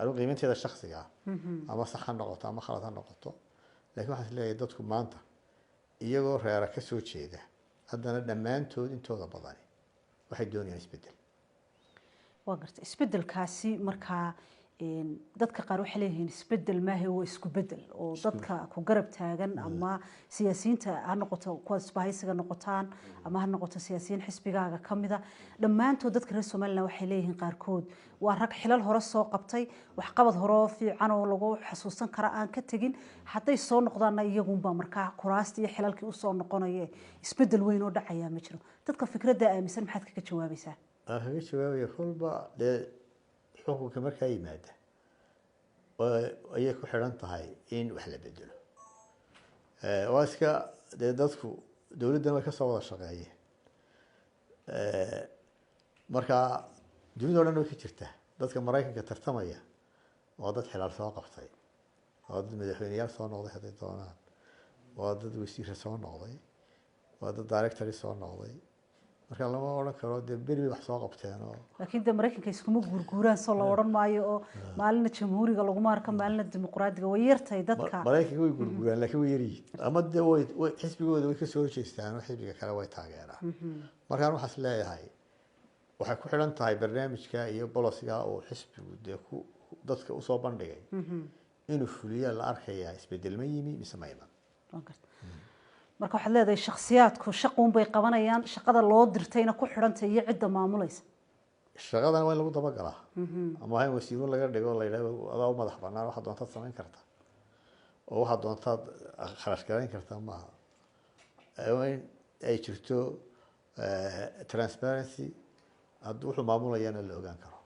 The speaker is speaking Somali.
Anigu qiiminteeda shaksiga ah, ama sax ha noqoto ama khalad ha noqoto, laakiin waxaan is leeyahay dadku maanta iyagoo reera ka soo jeeda, haddana dhammaantood intooda badani waxay doonayaan isbeddel. Waa garta. Isbedelkaasi markaa dadka qaar waxay leeyihiin isbedel maahe, waa isku bedel, oo dadka ku garab taagan ama siyaasiyiinta ha noqoto, kuwa isbahaysiga noqotaan ama ha noqoto siyaasiyiin xisbigaaga ka mida, dhammaantood dadka reer Somaliland waxay leeyihiin qaarkood waa rag xilal hore soo qabtay, waxqabad hore oo fiican oo lagu xasuusan kara aan ka tegin. Hadday soo noqdaanna iyagunbaa markaa kuraastii iyo xilalkii usoo noqonaye, isbedel weyn oo dhacayaa ma jiro. Dadka fikradda aaminsan maxaad kaga jawaabaysaa? Aan kaga jawaabaya, kolba dee xukunka markaa yimaada ayay ku xidhan tahay in wax la bedelo. Waa iska dee dadku dowladdan way kasoo wada shaqeeyeen. Marka dunida o dhan way ka jirtaa. Dadka Maraykanka tartamaya waa dad xilaal soo qabtay, waa dad madaxweyneyaal soo noqday hadday doonaan, waa dad wasiire soo noqday, waa dad directory soo noqday. Marka lama odhan karo dee beri bay wax soo qabteen oo Laakiin dee Maraykanka iskuma guurguuraan, soo la odhan maayo, oo maalina jamhuuriga laguma arko, maalina dimuqraadiga. Way yartahay dadka. Maraykanka way gurguraan, laakiin way yaryihiin, ama dee way xisbigooda way kasoo horjeestaan oo xisbiga kale way taageeraan. Markaan waxaas leeyahay, waxay ku xidhan tahay barnaamijka iyo bolosiga uu xisbigu dee ku dadka usoo bandhigay inuu fuliya la arkayaa isbedel ma yimi mise ma iman. Waan gartay. Marka waxaad leedahay shakhsiyaadku shaquun bay qabanayaan, shaqada loo dirtayna ku xidhantay iyo cidda maamulaysa. Shaqadan waa in lagu dabagalaa, ama waa in wasiiro laga dhigo, la yidhahdo adaa u madax banaan, waxaad doontaad samayn karta oo waxaad doontaad kharash garayn kartaa maaha. Waa in ay jirto transparency, haddii wuxuu maamulayana la ogaan karo.